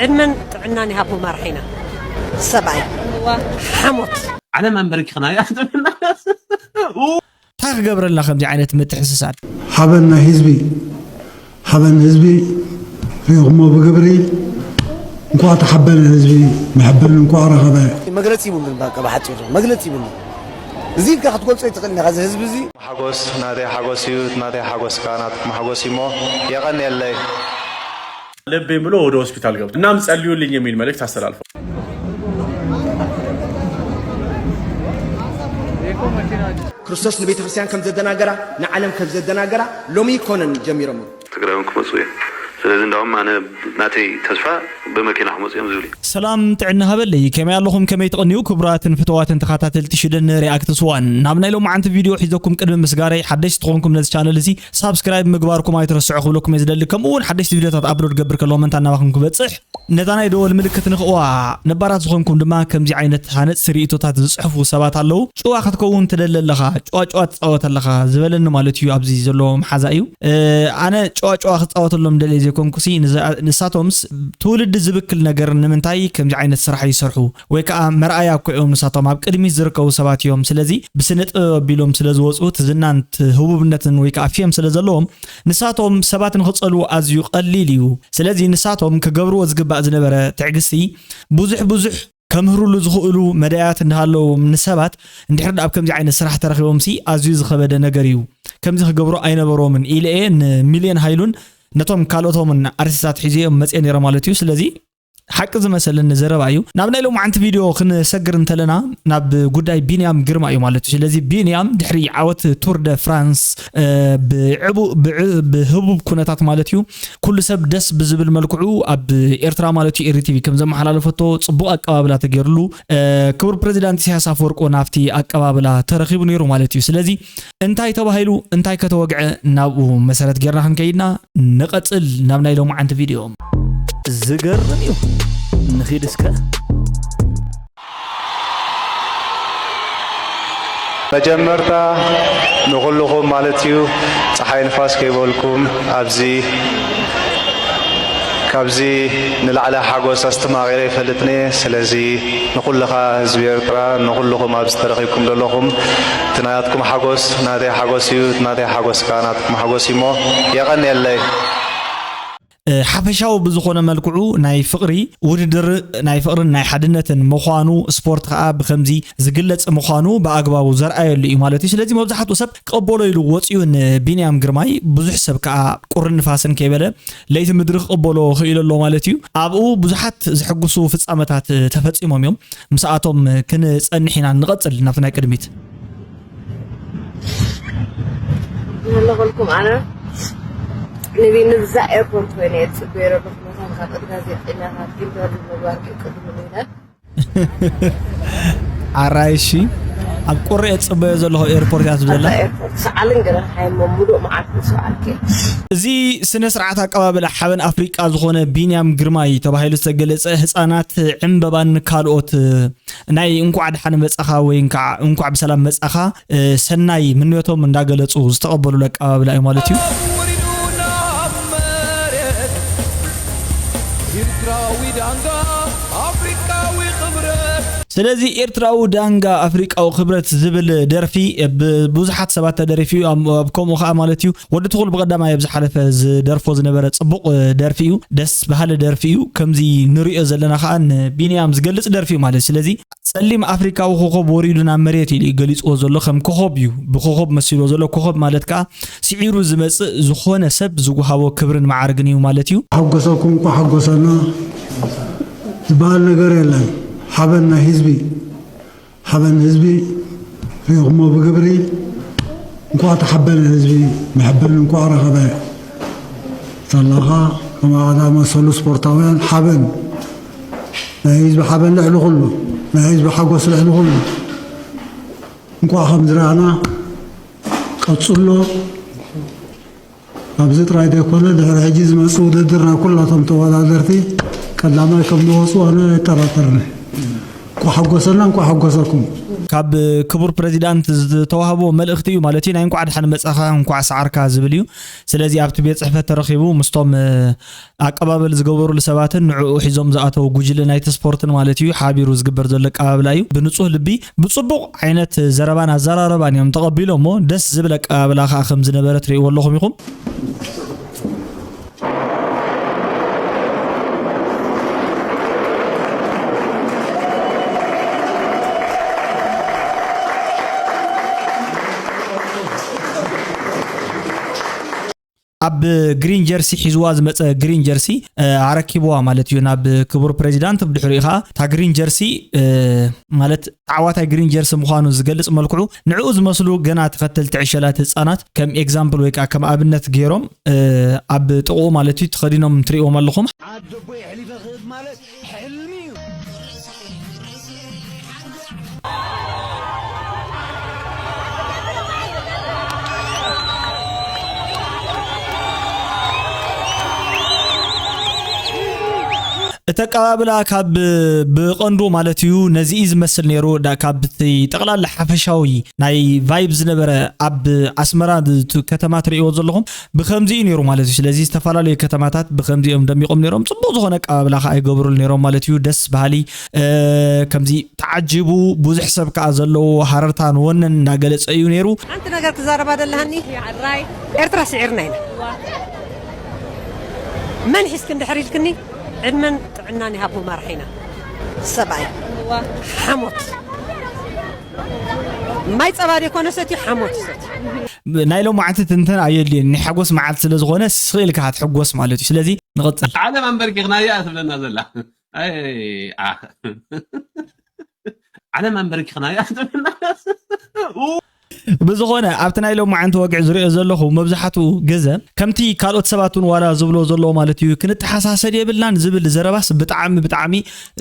ዕድመን ጥዕናን ይሃቦ ማርሒና። ሰብኣይ ሓሞት። ዓለም ኣንበርኪኽናያ። እንታይ ክገብረልና ከምዚ ዓይነት ምትሕስሳር? ሓበን ናይ ህዝቢ፣ ሓበን ህዝቢ ሪኢኹሞ ብግብሪ። እንኳዕ ተሓበነ ህዝቢ፣ መሐበኒ እንኳዕ ረኸበ። መግለፂ ይብሉን በቃ ብሓፂሩ መግለፂ ይብሉን። እዚ ኢልካ ክትገልፆ ኣይትኽእልን ኢኻ እዚ ህዝቢ እዚ። ሓጎስ ናተይ ሓጎስ እዩ፣ ናተይ ሓጎስ ከዓ ናትኩም ሓጎስ እዩ እሞ የቐንየለይ። ልቤን ብሎ ወደ ሆስፒታል ገብቶ እናም ጸልዩልኝ የሚል መልእክት አስተላልፏል። ክርስቶስ ንቤተ ክርስቲያን ከም ዘደናገራ ንዓለም ከም ዘደናገራ ሎሚ ይኮነን ጀሚሮም። ትግራይ እውን ክመፁ እዮም። ስለዚ እንዳውም ኣነ ናተይ ተስፋ ብመኪና ክመፁ እዮም ዝብል እዩ። ሰላም ጥዕና ሃበለይ፣ ከመይ ኣለኹም? ከመይ ትቕንዩ? ክቡራትን ፍትዋትን ተኸታተልቲ ሽደን ሪኣክትስ ዋን፣ ናብ ናይ ሎማዓንቲ ቪድዮ ሒዘኩም ቅድሚ ምስጋረይ፣ ሓደሽቲ ትኾንኩም ነዚ ቻነል እዚ ሳብስክራይብ ምግባርኩም ኣይትረስዑ ክብለኩም እየ ዝደሊ። ከምኡ እውን ሓደሽቲ ቪድዮታት ኣፕሎድ ገብር ከለኹ መንታ ናባኹም ክበፅሕ ነታ ናይ ደወል ምልክት ንኽእዋ፣ ነባራት ዝኾንኩም ድማ ከምዚ ዓይነት ሃነፅቲ ርእይቶታት ዝፅሕፉ ሰባት ኣለዉ። ጭዋ ክትከውን ትደሊ ኣለኻ፣ ጭዋ ጭዋ ትፃወት ኣለኻ ዝበለኒ ማለት እዩ ኣብዚ ዘሎ መሓዛ እዩ። ኣነ ጭዋ ጭዋ ክፃወተሎም ደልየ ዘይኮንኩሲ ንሳቶምስ ትውልዲ ዝብክል ነገር ንምንታይ ከምዚ ዓይነት ስራሕ ይሰርሑ? ወይ ከዓ መርኣያ እኮ እዮም ንሳቶም ኣብ ቅድሚት ዝርከቡ ሰባት እዮም። ስለዚ ብስነ ጥበብ ኣቢሎም ስለ ዝወፁ እቲ ዝናን እቲ ህቡብነትን ወይ ከዓ ፌም ስለ ዘለዎም ንሳቶም ሰባት ንኽፀልዉ ኣዝዩ ቀሊል እዩ። ስለዚ ንሳቶም ክገብርዎ ዝግባእ ዝነበረ ትዕግስቲ ብዙሕ ብዙሕ ከምህርሉ ዝኽእሉ መዳያት እንዳሃለዎም ንሰባት እንድሕር ኣብ ከምዚ ዓይነት ስራሕ ተረኺቦምሲ ኣዝዩ ዝኸበደ ነገር እዩ። ከምዚ ክገብሩ ኣይነበሮምን ኢለ እየ ንሚልዮን ሃይሉን ነቶም ካልኦቶምን ኣርቲስታት ሒዘዮም መፅየ ነይረ ማለት እዩ። ስለዚ ሓቂ ዝመሰለኒ ዘረባ እዩ። ናብ ናይ ሎማዓንቲ ቪድዮ ክንሰግር እንተለና ናብ ጉዳይ ቢንያም ግርማ እዩ ማለት እዩ። ስለዚ ቢንያም ድሕሪ ዓወት ቱር ደ ፍራንስ ብዕቡእ ብህቡብ ኩነታት ማለት እዩ ኩሉ ሰብ ደስ ብዝብል መልክዑ ኣብ ኤርትራ ማለት እዩ ኤሪ ቲቪ ከም ዘመሓላለፈቶ ጽቡቕ ኣቀባብላ ተገይርሉ ክቡር ፕሬዚዳንት ኢሳያስ ኣፈወርቂ ናብቲ ኣቀባብላ ተረኺቡ ነይሩ ማለት እዩ። ስለዚ እንታይ ተባሂሉ እንታይ ከተወግዐ ናብኡ መሰረት ጌርና ክንከይድና ንቐጽል ናብ ናይ ሎማዓንቲ ቪድዮ። ዝገርም እዩ። ንኺድ እስከ። መጀመርታ ንኹልኹም ማለት እዩ ፀሓይ ንፋስ ከይበልኩም ኣብዚ ካብዚ ንላዕሊ ሓጎስ ኣስተማቒረ ይፈልጥኒ። ስለዚ ንኹልኻ ህዝቢ ኤርትራ ንኹልኹም ኣብዚ ተረኺብኩም ዘለኹም እቲ ናትኩም ሓጎስ ናተይ ሓጎስ እዩ፣ እቲ ናተይ ሓጎስ ከዓ ናትኩም ሓጎስ እዩ እሞ የቐንየለይ። ሓፈሻዊ ብዝኾነ መልክዑ ናይ ፍቕሪ ውድድር ናይ ፍቕርን ናይ ሓድነትን ምዃኑ ስፖርት ከዓ ብከምዚ ዝግለፅ ምዃኑ ብኣግባቡ ዘርኣየሉ እዩ ማለት እዩ። ስለዚ መብዛሕትኡ ሰብ ክቕበሎ ኢሉ ወፂኡ ንቢንያም ግርማይ ብዙሕ ሰብ ከዓ ቁርን ንፋስን ከይበለ ለይቲ ምድሪ ክቕበሎ ክኢሉ ኣሎ ማለት እዩ። ኣብኡ ብዙሓት ዝሕጉሱ ፍፃመታት ተፈፂሞም እዮም። ምስኣቶም ክንፀንሕ ኢና። ንቐፅል ናብቲ ናይ ቅድሚት። ዝህለኸልኩም ኣነ ንቢ ንብዛ ኤርፖርት ኮይነ እየ ዝፅበዮ ዘለኹ። መታን ካብ ቅድጋ ዜጠኛታት ኢንተርቪው ምግባር ከይቅድሙ ኢለ ኣራይሺ ኣብ ቁሪ እየ ዝፅበዮ ዘለኹ ኤርፖርት እያ ትብለና። ኤርፖርት ሰዓልን ገለ ሓይሞ ሙሉእ መዓልቲ ሰዓልከ እዚ ስነ ስርዓት ኣቀባበል ሓበን ኣፍሪቃ ዝኾነ ቢንያም ግርማይ ተባሂሉ ዝተገለጸ ህፃናት ዕምበባን ካልኦት ናይ እንኳዕ ደሓን መጻኻ ወይ እንኳዕ ብሰላም መጻኻ ሰናይ ምንዮቶም እንዳገለጹ ዝተቐበሉሉ ኣቀባብላ እዩ ማለት እዩ። ስለዚ ኤርትራዊ ዳንጋ ኣፍሪቃዊ ክብረት ዝብል ደርፊ ብብዙሓት ሰባት ተደሪፉ እዩ። ኣብ ከምኡ ከዓ ማለት እዩ ወዲ ትኹል ብቐዳማይ ኣብ ዝሓለፈ ዝደርፎ ዝነበረ ጽቡቕ ደርፊ እዩ። ደስ በሃሊ ደርፊ እዩ። ከምዚ ንሪኦ ዘለና ከዓ ንቢንያም ዝገልጽ ደርፊ እዩ ማለት እዩ። ስለዚ ጸሊም ኣፍሪቃዊ ኮኸብ ወሪዱ ናብ መሬት ኢሉ እዩ ገሊጽዎ ዘሎ። ከም ኮኸብ እዩ ብኮኸብ መሲልዎ ዘሎ። ኮኸብ ማለት ከዓ ስዒሩ ዝመጽእ ዝኾነ ሰብ ዝወሃቦ ክብርን መዓርግን እዩ ማለት እዩ። ሓጎሰኩም እኳ ሓጎሰና ዝበሃል ነገር የለን። ሓበን ናይ ህዝቢ ሓበን ህዝቢ ሪኢኹሞ ብግብሪ። እንኳዕ ተሓበነ ህዝቢ መሐበኒ እንኳዕ ረኸበ። ተላኻ ከማኻ ዝኣመሰሉ ስፖርታውያን ሓበን ናይ ህዝቢ ሓበን ልዕሊ ኩሉ ናይ ህዝቢ ሓጎስ ልዕሊ ኩሉ እንኳዕ ከም ዝረኣና ቀጽሎ። ኣብዚ ጥራይ ዘይኮነ ድሕሪ ሕጂ ዝመጽእ ውድድር ናይ ኩላቶም ተወዳደርቲ ቀዳማይ ከም ዝወጹ ኣነ ኣይጠራጠርኒ። እንኳ ሓጎሰና እንኳ ሓጎሰኩም። ካብ ክቡር ፕሬዚዳንት ዝተዋህቦ መልእኽቲ እዩ ማለት እዩ። ናይ እንኳዕ ደሓን መጻኻ እንኳዕ ሰዓርካ ዝብል እዩ። ስለዚ ኣብቲ ቤት ጽሕፈት ተረኺቡ ምስቶም ኣቀባበል ዝገበሩሉ ሰባትን ንዕኡ ሒዞም ዝኣተው ጉጅለ ናይቲ ስፖርትን ማለት እዩ ሓቢሩ ዝግበር ዘሎ ኣቀባብላ እዩ። ብንጹህ ልቢ ብጽቡቕ ዓይነት ዘረባን ኣዘራረባን እዮም ተቐቢሎሞ። ደስ ዝብል ኣቀባብላ ከዓ ከም ዝነበረ ትርእይዎ ኣለኹም ኢኹም። ኣብ ግሪን ጀርሲ ሒዝዋ ዝመፀ ግሪን ጀርሲ ኣረኪብዋ ማለት እዩ ናብ ክቡር ፕሬዚዳንት። ብድሕሪኡ ከዓ እታ ግሪን ጀርሲ ማለት ተዓዋታይ ግሪን ጀርሲ ምዃኑ ዝገልፅ መልክዑ ንዕኡ ዝመስሉ ገና ተኸተልቲ ዕሸላት ህፃናት ከም ኤግዛምፕል ወይ ከዓ ከም ኣብነት ገይሮም ኣብ ጥቕኡ ማለት እዩ ተኸዲኖም ትሪእዎም ኣለኹም። ዓደቦ የሕሊፈ ክህብ ማለት ሕልሚ እዩ። እቲ ኣቀባብላ ካብ ብቐንዱ ማለት እዩ ነዚ እዩ ዝመስል ነይሩ። ካብ እቲ ጠቕላላ ሓፈሻዊ ናይ ቫይብ ዝነበረ ኣብ ኣስመራ ከተማ ትርእይዎ ዘለኹም ብከምዚ እዩ ነይሩ ማለት እዩ። ስለዚ ዝተፈላለዩ ከተማታት ብከምዚ እዮም ደሚቖም ነይሮም። ፅቡቕ ዝኾነ ኣቀባብላ ከዓ ይገብሩሉ ነይሮም ማለት እዩ። ደስ በሃሊ ከምዚ ተዓጂቡ ብዙሕ ሰብ ከዓ ዘለዎ ሃረርታን ወነን እናገለፀ እዩ ነይሩ። ሓንቲ ነገር ክዛረባ ደለሃኒ። ኤርትራ ስዒርና ኢና። መን ሒዝኪ እንድሕር ኢልክኒ ዕድመን ጥዕናን ይሃቦ ማርሒና። ሰብኣይ ሓሞት ማይ ጸባ ደይኮነ ሰትዩ ሓሞት ይሰትዩ። ናይ ሎማዓንቲ ትንተን ኣየድልየን። ናይ ሓጎስ መዓልቲ ስለ ዝኾነ ስቕ ኢልካ ክትሕጎስ ማለት እዩ። ስለዚ ንቐጽል። ዓለም ኣንበርኪኽናያ ትብለና ዘላ። ኣይ፣ ኣ-፣ ዓለም ኣንበርኪኽናያ ትብለና። ብዝኾነ ኣብቲ ናይ ሎማዓንቲ ወግዒ ዝሪኦ ዘለኹ መብዛሕትኡ ግዘ ከምቲ ካልኦት ሰባት እውን ዋላ ዝብሎ ዘለዎ ማለት እዩ ክንተሓሳሰድ የብልናን ዝብል ዘረባስ ብጣዕሚ ብጣዕሚ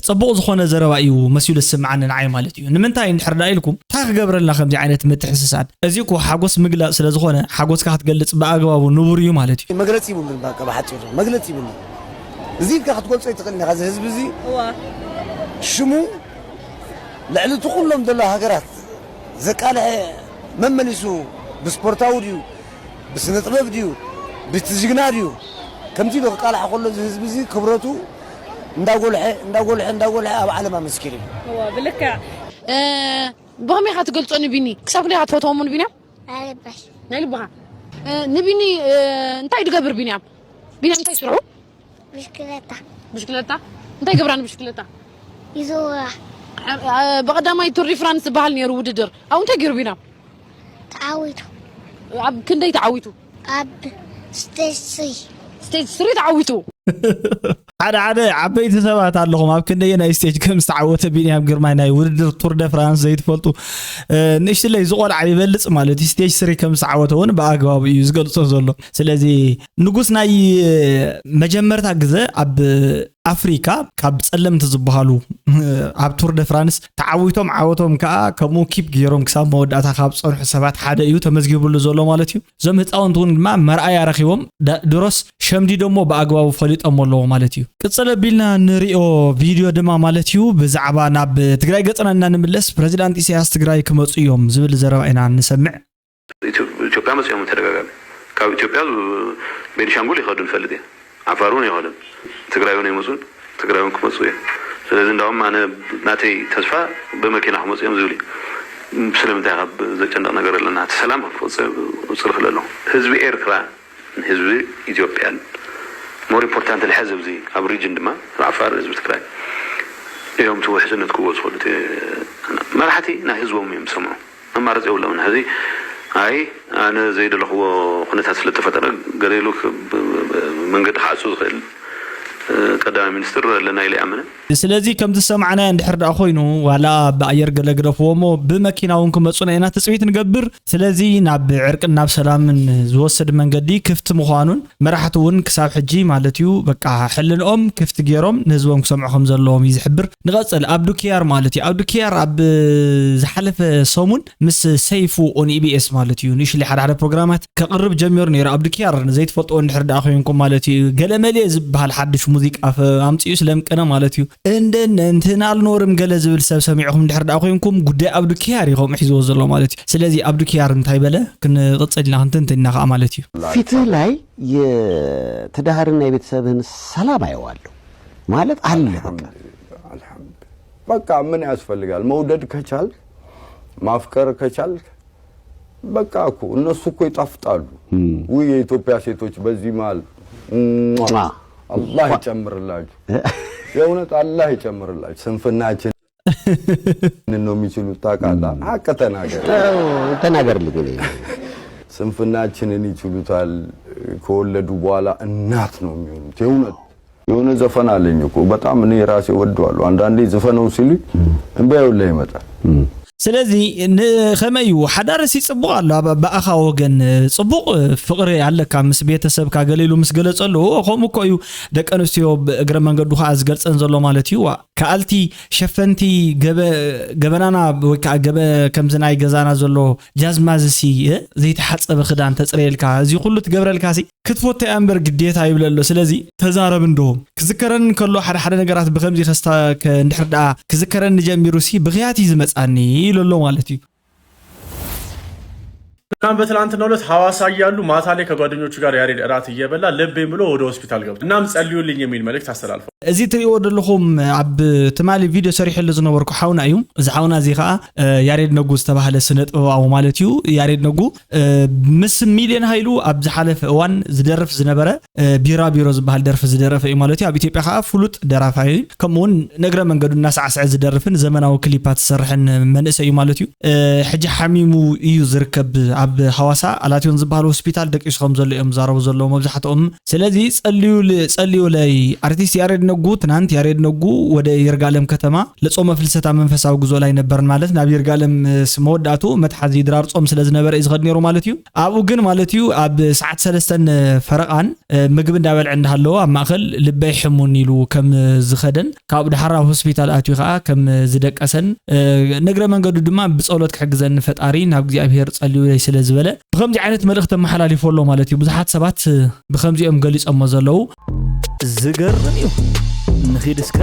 ፅቡቕ ዝኾነ ዘረባ እዩ መሲሉ ዝስምዓኒ ንዓይ ማለት እዩ። ንምንታይ እንድሕር ዳ ኢልኩም እንታይ ክገብረልና ከምዚ ዓይነት ምትሕስሳድ? እዚ እኮ ሓጎስ ምግላፅ ስለ ዝኾነ ሓጎስካ ክትገልፅ ብኣግባቡ ንቡር እዩ ማለት እዩ። መግለፂ ይብሉን በቃ ብሓፂሩ መግለፂ ይብሉን። እዚ ኢልካ ክትገልፆ ኣይትኽእልን ኢኻ። እዚ ህዝቢ እዚ ሽሙ ልዕሊ እቲ ኩሎም ዘሎ ሃገራት ዘቃልሐ መመሊሱ ብስፖርታዊ ድዩ ብስነ ጥበብ ድዩ ብቲ ጅግና ድዩ ከምዚ ኢሉ ክቃልሐ ከሎ እዚ ህዝቢ እዚ ክብረቱ እንዳጎልሐ እንዳጎልሐ እንዳጎልሐ ኣብ ዓለም ኣመስኪሩ እዩ። እወ ብልክዕ። ብኸመይ ኢኻ ትገልጾ ንቢኒ? ክሳብ ክንደይ ኢኻ ትፈትዎ እሞ ንቢንያም? ኣይባሽ። ናይ ልብኻ። ንቢኒ እንታይ ድገብር ቢንያም? ቢንያም እንታይ ስርሑ? ብሽክለታ። ብሽክለታ? እንታይ ይገብራ ንብሽክለታ? ይዘውራ። ብቐዳማይ ቱር ዲ ፍራንስ ዝበሃል ነይሩ ውድድር። ኣብኡ እንታይ ገይሩ ቢንያም? ተዓዊቱ። ኣብ ክንደይ ተዓዊቱ? ኣብ ስቴጅ ስሪ። ስቴጅ ስሪ ተዓዊቱ። ሓደ ሓደ ዓበይቲ ሰባት ኣለኹም ኣብ ክንደየናይ ስቴጅ ከም ዝተዓወተ ቢንያም ግርማይ ናይ ውድድር ቱር ደ ፍራንስ ዘይትፈልጡ ንእሽትለይ ዝቆልዓ ይበልፅ ማለት እዩ። ስቴጅ ስሪ ከም ዝተዓወተ እውን ብኣግባቡ እዩ ዝገልፆ ዘሎ። ስለዚ ንጉስ ናይ መጀመርታ ግዘ ኣብ ኣፍሪካ ካብ ፀለምቲ ዝበሃሉ ኣብ ቱር ደ ፍራንስ ተዓዊቶም ዓወቶም ከዓ ከምኡ ኪፕ ገይሮም ክሳብ መወዳእታ ካብ ፀንሑ ሰባት ሓደ እዩ ተመዝጊብሉ ዘሎ ማለት እዩ። እዞም ህፃውንቲ እውን ድማ መርኣያ ረኪቦም ድሮስ ሸምዲዶሞ ብኣግባቡ ፈሊጦሞ ኣለዎ ማለት እዩ። ቅፅል ኣቢልና ንሪኦ ቪድዮ ድማ ማለት እዩ ብዛዕባ ናብ ትግራይ ገፅና እናንምለስ ፕረዚዳንት ኢሳያስ ትግራይ ክመፁ እዮም ዝብል ዘረባ ኢና ንሰምዕ። ኢትዮጵያ መፅኦም ተደጋጋሚ ካብ ኢትዮጵያ ቤኒሻንጉል ይኸዱ ንፈልጥ እየ። ዓፋር እውን ኣይኸዱን። ትግራይ እውን ኣይመፁን። ትግራይ እውን ክመፁ እዮም። ስለዚ እንዳውም ኣነ ናተይ ተስፋ ብመኪና ክመፁ እዮም ዝብል እዩ። ስለምንታይ ካብ ዘጨንቕ ነገር ኣለና እቲ ሰላም ክቕፅል ክእል ኣለኹ። ህዝቢ ኤርትራ ህዝቢ ኢትዮጵያን more important ልሐ ህዝቢ ኣብ ሪጅን ድማ ዓፋር ህዝቢ ትግራይ እዮም እቲ ውሕስነት ክህቦ ዝኽእሉ መራሕቲ ናይ ህዝቦም እዮም ዝሰምዑ። ኣማርፂ የብሎምን። ሕዚ ኣይ ኣነ ዘይደለኽዎ ኩነታት ስለ ተፈጠረ ገለ ኢሉ መንገዲ ክዓፁ ዝኽእል ቀዳማይ ሚኒስትር ኣለና ኢለ ይኣምንን። ስለዚ ከምዚ ዝሰማዕናዮ እንድሕር ደኣ ኮይኑ ዋላ ብኣየር ገለ ግደፍዎ እሞ ብመኪና እውን ክመፁና ኢና ትፅቢት ንገብር። ስለዚ ናብ ዕርቅን ናብ ሰላምን ዝወስድ መንገዲ ክፍቲ ምዃኑን መራሕቲ እውን ክሳብ ሕጂ ማለት እዩ በቃ ሕልንኦም ክፍቲ ገይሮም ንህዝቦም ክሰምዑ ከም ዘለዎም እዩ ዝሕብር። ንቐፅል ኣብዱ ኪያር ማለት እዩ። ኣብዱ ኪያር ኣብ ዝሓለፈ ሰሙን ምስ ሰይፉ on EBS ማለት እዩ ንእሽተይ ሓደ ሓደ ፕሮግራማት ከቕርብ ጀሚሩ ነይሩ። ኣብዱ ኪያር ዘይትፈልጥዎ እንድሕር ደኣ ኮይንኩም ማለት እዩ ገለ መሊኤ ዝበሃል ሓድሽ ሙዚቃ ኣምፅኡ ስለምቀነ ማለት እዩ። እንደነ እንትን ኣልኖርም ገለ ዝብል ሰብ ሰሚዕኹም ድሕር ደኣ ኮይንኩም ጉዳይ ኣብዱ ኪያር ኢኹም ሒዝዎ ዘሎ ማለት እዩ። ስለዚ ኣብዱ ኪያር እንታይ በለ ክንቕፅል ኢና ክንትንትን ኢና ከዓ ማለት እዩ። ፊትህ ላይ የትዳህርና የቤተሰብህን ሰላም አየዋለሁ ማለት አለ። በቃ በቃ ምን ያስፈልጋል? መውደድ ከቻልክ ማፍቀር ከቻልክ በቃ እኮ እነሱ እኮ ይጣፍጣሉ። ውይ የኢትዮጵያ ሴቶች በዚህ መሀል አላህ ይጨምርላችሁ። የእውነት አላህ ይጨምርላችሁ። ስንፍናችን ነው የሚችሉት። ታውቃለህ? ሀቅ ተናገር። ተናገርልኝ። ስንፍናችንን ይችሉታል። ከወለዱ በኋላ እናት ነው የሚሆኑት። የእውነት የሆነ ዘፈን አለኝ እኮ በጣም እኔ ራሴ ወደዋለሁ። አንዳንዴ ዝፈነው ሲሉኝ እንባዬ ሁላ ይመጣል። ስለዚ ንኸመይ እዩ ሓዳርሲ ጽቡቕ ኣሎ። ኣብ ብኣኻ ወገን ጽቡቕ ፍቕሪ ኣለካ ምስ ቤተሰብካ ገለ ኢሉ ምስ ገለጸሉ ከምኡ እኮ እዩ። ደቂ ኣንስትዮ እግረ መንገዱ ከዓ ዝገልጸን ዘሎ ማለት እዩ። ከኣልቲ ሸፈንቲ ገበናና ወይ ከዓ ገበ ከምዚ ናይ ገዛና ዘሎ ጃዝማዝሲ ዘይተሓፀበ ክዳን ተፅረየልካ እዚ ኩሉ ትገብረልካ ሲ ክትፎቶ እያ እምበር ግዴታ ይብለ ኣሎ። ስለዚ ተዛረብ እንዶ ክዝከረኒ ከሎ ሓደ ሓደ ነገራት ብከምዚ ከስታ እንድሕር ደኣ ክዝከረኒ ጀሚሩ ሲ ብክያት እዩ ዝመፃኒ ኢሉ ኣሎ ማለት እዩ። እናም በትላንትናው ዕለት ሐዋሳ እያሉ ማታ ላይ ከጓደኞቹ ጋር ያሬድ እራት እየበላ ልቤን ብሎ ወደ ሆስፒታል ገብቶ እናም ጸልዩልኝ የሚል መልእክት አስተላልፈዋል። እዚ ትሪእዎ ዘለኹም ኣብ ትማሊ ቪድዮ ሰሪሐሉ ዝነበርኩ ሓውና እዩ። እዚ ሓውና እዚ ከዓ ያሬድ ነጉ ዝተባህለ ስነ ጥበባዊ ማለት እዩ። ያሬድ ነጉ ምስ ሚልዮን ሃይሉ ኣብ ዝሓለፈ እዋን ዝደርፍ ዝነበረ ቢራ ቢሮ ዝበሃል ደርፊ ዝደረፈ እዩ ማለት እዩ። ኣብ ኢትዮጵያ ከዓ ፍሉጥ ደራፋይ እዩ። ከምኡ እውን ንእግረ መንገዱ እናሳዕስዐ ዝደርፍን ዘመናዊ ክሊፓት ዝሰርሕን መንእሰይ እዩ ማለት እዩ። ሕጂ ሓሚሙ እዩ ዝርከብ ኣብ ሃዋሳ ኣላትዮን ዝበሃል ሆስፒታል ደቂሱ ከም ዘሎ እዮም ዝዛረቡ ዘለዉ መብዛሕትኦም። ስለዚ ጸልዩለይ ኣርቲስት ያሬድ ነጉ ትናንት ያሬድ ነጉ ወደ ይርጋለም ከተማ ለጾመ ፍልሰታ መንፈሳዊ ጉዞ ላይ ነበርን ማለት ናብ ይርጋለም መወዳእቱ መትሓዚ ድራር ጾም ስለ ዝነበረ እዩ ዝኸድ ነይሩ ማለት እዩ። ኣብኡ ግን ማለት እዩ ኣብ ሰዓት ሰለስተን ፈረቓን ምግቢ እንዳበልዐ እንዳሃለወ ኣብ ማእኸል ልበይ ሕሙን ኢሉ ከም ዝኸደን ካብኡ ደሓር ኣብ ሆስፒታል ኣትዩ ከዓ ከም ዝደቀሰን ንእግረ መንገዱ ድማ ብፀሎት ክሕግዘኒ ፈጣሪ ናብ እግዚኣብሄር ፀልዩለይ ስለ ዝበለ ብከምዚ ዓይነት መልእኽቲ ኣመሓላሊፉ ኣሎ ማለት እዩ። ብዙሓት ሰባት ብከምዚኦም ገሊፆሞ ዘለዉ። ዝገርም እዩ። ንኺድ እስከ።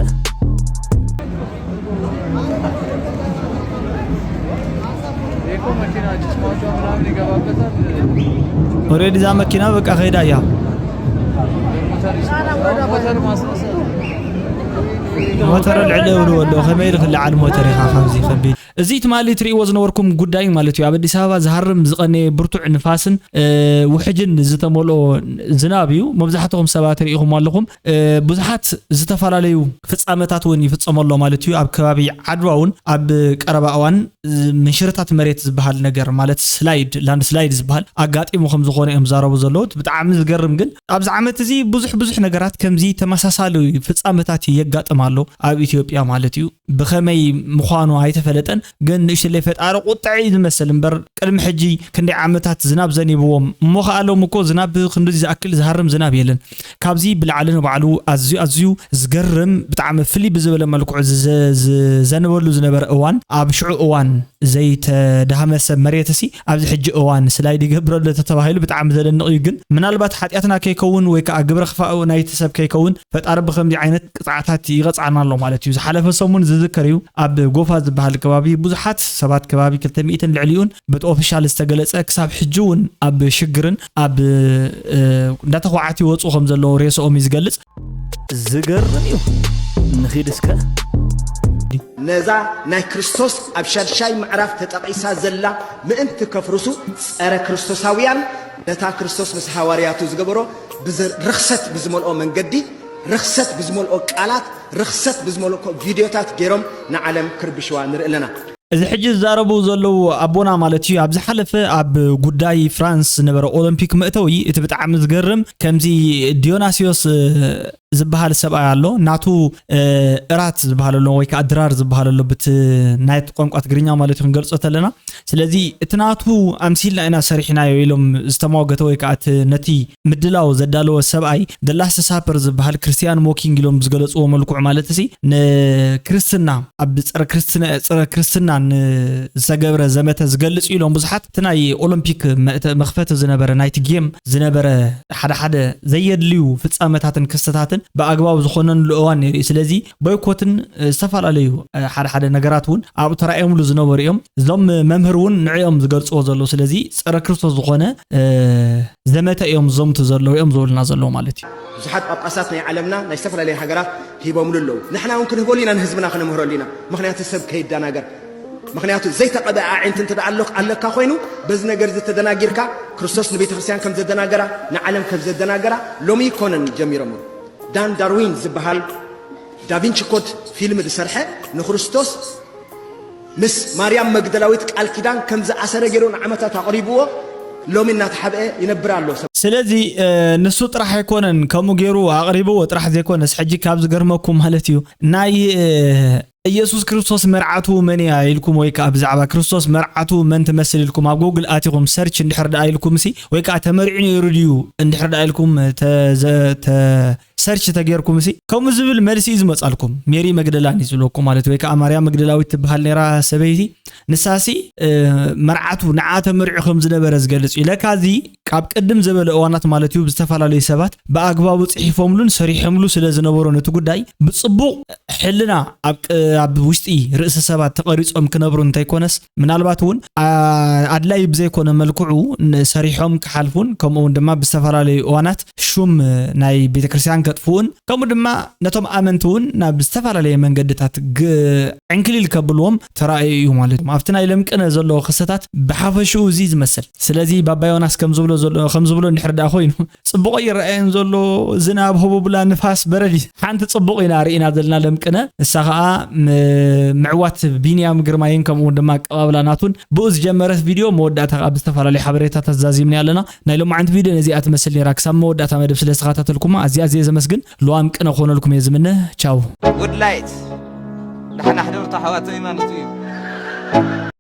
ኦሬዲ እዛ መኪና በቃ ከይዳ እያ። ሞተር ልዕለ ይብሉ ኣለዉ። ከመይ ኢሉ ክለዓል ሞተር ኢኻ ከምዚ ከቢድ እዚ ትማሊ ትርእይዎ ዝነበርኩም ጉዳይ ማለት እዩ። ኣብ ኣዲስ ኣበባ ዝሃርም ዝቐነየ ብርቱዕ ንፋስን ውሕጅን ዝተመልኦ ዝናብ እዩ። መብዛሕትኹም ሰባት ርኢኹም ኣለኹም። ብዙሓት ዝተፈላለዩ ፍጻመታት እውን ይፍጸሙ ኣሎ ማለት እዩ። ኣብ ከባቢ ዓድዋ እውን ኣብ ቀረባ እዋን ምንሽርታት መሬት ዝበሃል ነገር ማለት ስላይድ ላንድ ስላይድ ዝበሃል ኣጋጢሙ ከም ዝኾነ እዮም ዛረቡ ዘለዉ። ብጣዕሚ ዝገርም ግን ኣብዚ ዓመት እዚ ብዙሕ ብዙሕ ነገራት ከምዚ ተመሳሳሊ ፍጻመታት የጋጥም ኣሎ ኣብ ኢትዮጵያ ማለት እዩ። ብኸመይ ምዃኑ ኣይተፈለጠን፣ ግን ንእሽተለይ ፈጣሪ ቁጥዐ እዩ ዝመስል እምበር ቅድሚ ሕጂ ክንደይ ዓመታት ዝናብ ዘኒብዎም እሞ ኸኣ ሎም እኮ ዝናብ ክንድዚ ዝኣክል ዝሃርም ዝናብ የለን። ካብዚ ብላዕሊ ንባዕሉ ኣዝዩ ኣዝዩ ዝገርም ብጣዕሚ ፍልይ ብዝበለ መልክዑ ዝዘ- ዝዘንበሉ ዝነበረ እዋን ኣብ ሽዑ እዋን ዘይተዳህመሰ መሬትሲ ኣብዚ ሕጂ እዋን ስላይድ ይገብረሉ ተተባሂሉ ብጣዕሚ ዘደንቕ እዩ። ግን ምናልባት ሓጢኣትና ከይከውን ወይ ከዓ ግብረ ክፋኡ ናይቲ ሰብ ከይከውን ፈጣሪ ብኸምዚ ዓይነት ቅፅዓታት ይቐፅዓና ኣሎ ማለት እዩ። ዝሓለፈ ሰሙን ዝዝከር እዩ ኣብ ጎፋ ዝበሃል ከባቢ ብዙሓት ሰባት ከባቢ ክልተ ሚእትን ልዕሊኡን በቲ ኦፊሻል ዝተገለፀ ክሳብ ሕጂ እውን ኣብ ሽግርን ኣብ እንዳተኳዓት ይወፁ ከም ዘለዉ ሬስኦም እዩ ዝገልፅ። ዝገርም እዩ። ንኺድ እስከ። ነዛ ናይ ክርስቶስ ኣብ ሻድሻይ ምዕራፍ ተጠቒሳ ዘላ ምእንቲ ከፍርሱ ጸረ ክርስቶሳውያን ነታ ክርስቶስ ምስ ሃዋርያቱ ዝገበሮ ብዝ- ርኽሰት ብዝመልኦ መንገዲ ርኽሰት ብዝመልኦ ቃላት ርኽሰት ብዝመልኦ ቪድዮታት ገይሮም ንዓለም ክርብሽዋ ንርኢ ኣለና። እዚ ሕጂ ዝዛረቡ ዘለዉ ኣቦና ማለት እዩ ኣብ ዝሓለፈ ኣብ ጉዳይ ፍራንስ ዝነበረ ኦሎምፒክ መእተዊ እቲ ብጣዕሚ ዝገርም ከምዚ ዲዮናስዮስ ዝበሃል ሰብኣይ ኣሎ ናቱ እራት ዝበሃል ኣሎ ወይ ከዓ ድራር ዝበሃል ኣሎ ብቲ ናይ ቋንቋ ትግርኛ ማለት እዩ ክንገልፆ ተለና ስለዚ እቲ ናቱ ኣምሲልና ኢና ሰሪሕናዮ ኢሎም ዝተሟገተ ወይ ከዓ እቲ ነቲ ምድላው ዘዳለወ ሰብኣይ ደላስተ ሳፐር ዝበሃል ክርስቲያን ሞኪንግ ኢሎም ብዝገለፅዎ መልክዑ ማለት ሲ ንክርስትና ኣብ ፀረ ክርስትና ንዝተገብረ ዘመተ ዝገልጽ እዩ ኢሎም ብዙሓት። እቲ ናይ ኦሎምፒክ መእተ-፣ መኽፈቲ ዝነበረ ናይቲ ጌም ዝነበረ ሓደ ሓደ ዘየድልዩ ፍጻመታትን ክስተታትን ብኣግባቡ ዝኾነሉ እዋን ነይሩ እዩ። ስለዚ ቦይኮትን፣ እ፣ ዝተፈላለዩ፣ እ፣ ሓደ ሓደ ነገራት እውን ኣብኡ ተራእዮምሉ ዝነበሩ እዮም። እዞም መምህር እውን ንዕኦም ዝገልጽዎ ዘለዉ። ስለዚ ጸረ ክርስቶስ ዝኾነ፣ እ፣ ዘመተ እዮም ዝዘምቱ ዘለዉ እዮም ዝብሉና ዘለዉ ማለት እዩ። ብዙሓት ጳጳሳት ናይ ዓለምና ናይ ዝተፈላለየ ሃገራት ሂቦምሉ ኣለዉ። ንሕና እውን ክንህበሉ ኢና፣ ንህዝብና ክነምህረሉ ኢና። ምኽንያቱ ሰብ ከይደናገር። ምኽንያቱ ዘይተቐብአ ኣዒንቲ እንተ ደኣ ኣሎ-፣ ኣለካ ኮይኑ፣ በዚ ነገር እዚ ተደናጊርካ፣ ክርስቶስ ንቤተ ክርስቲያን ከም ዘደናገራ፣ ንዓለም ከም ዘደናገራ ሎሚ ይኮነን ጀሚሮም። ዳን ዳርዊን ዝበሃል ዳቪንቺ ኮድ ፊልም ዝሰርሐ ንክርስቶስ ምስ ማርያም መግደላዊት ቃል ኪዳን ከም ዝኣሰረ ገይሩ ንዓመታት ኣቕሪብዎ፣ ሎሚ እናተሓብአ ይነብር ኣሎ። ሰብ ስለዚ፣ እ፣ ንሱ ጥራሕ ኣይኮነን ከምኡ ገይሩ ኣቕሪብዎ ጥራሕ ዘይኮነስ፣ ሕጂ ካብ ዝገርመኩም ማለት እዩ፣ ናይ፣ እ፣ ኢየሱስ ክርስቶስ መርዓቱ መን እያ ኢልኩም ወይ ከኣ ብዛዕባ ክርስቶስ መርዓቱ መን ትመስል ኢልኩም ኣብ ጎግል ኣቲኹም ሰርች እንድሕር ደኣ ኢልኩም ሲ፣ ወይ ከኣ ተመሪዑ ነይሩ ድዩ እንድሕር ደኣ ኢልኩም ተ-፣ ዘ-፣ ተ-፣ ሰርች ተጌርኩም ሲ፣ ከምኡ ዝብል መልሲ እዩ ዝመጻልኩም። ሜሪ መግደላን እዩ ዝብለኩም ማለት፣ ወይ ከኣ ማርያም መግደላዊት ትበሃል ነይራ ሰበይቲ። ንሳ ሲ፣ እ፣ መርዓቱ ንዓ ተመሪዑ ከም ዝነበረ ዝገልጽ እዩ። ለካ እዚ ካብ ቅድም ዝበለ እዋናት ማለት እዩ፣ ብዝተፈላለዩ ሰባት ብኣግባቡ ጽሒፎምሉን ሰሪሖምሉ ስለ ዝነበሩ ነቲ ጉዳይ ብጽቡቕ ሕልና ኣብ ቅ-፣ ኣብ ውሽጢ ርእሲ ሰባት ተቐሪጾም ክነብሩ እንተይኮነስ፣ ምናልባት እውን፣ ኣ-፣ ኣድላዪ ብዘይኮነ መልክዑ ን-፣ ሰሪሖም ክሓልፉን፣ ከምኡ እውን ድማ ብዝተፈላለዩ እዋናት ሹም ናይ ቤተ ክርስቲያን ከጥፍኡን፣ ከምኡ ድማ ነቶም ኣመንቲ እውን ናብ ዝተፈላለየ መንገድታት ግ-፣ ዕንክሊል ከብልዎም ተራእዩ እዩ ማለት እዩ። ኣብቲ ናይ ለምቅነ ዘሎ ክስተታት ብሓፈሽኡ እዚ ዝመስል። ስለዚ ባባ ዮናስ ከም ዝብሎ ዘሎ፣ ከም ዝብሎ እንድሕር ደኣ ኮይኑ፣ ጽቡቕ ይረኣየን ዘሎ፣ ዝናብ፣ ህቡብላ፣ ንፋስ፣ በረድ እዩ። ሓንቲ ጽቡቕ ኢና ርኢና ዘለና ለምቅነ፣ ንሳ ኸኣ ም-፣ ምዕዋት ቢንያም ግርማይን ከምኡ እውን ድማ ኣቀባብላ ናቱን ብኡ ዝጀመረት ቪድዮ መወዳእታ ኸኣ ብዝተፈላለዩ ሓበሬታታት ዛዚምና ኣለና። ናይ ሎማዓንቲ ቪድዮ ነዚኣ ትመስል ነይራ። ክሳብ መወዳእታ መደብ ስለ ዝተኸታተልኩማ ኣዝየ ኣዝየ ዘመስግን። ለዋም ቅነ ክኾነልኩም እየ ዝምነ። ቻው። ጉድ ላይት። ደሓን ኣሕድሩ ኣሕዋተይ ማለት እዩ።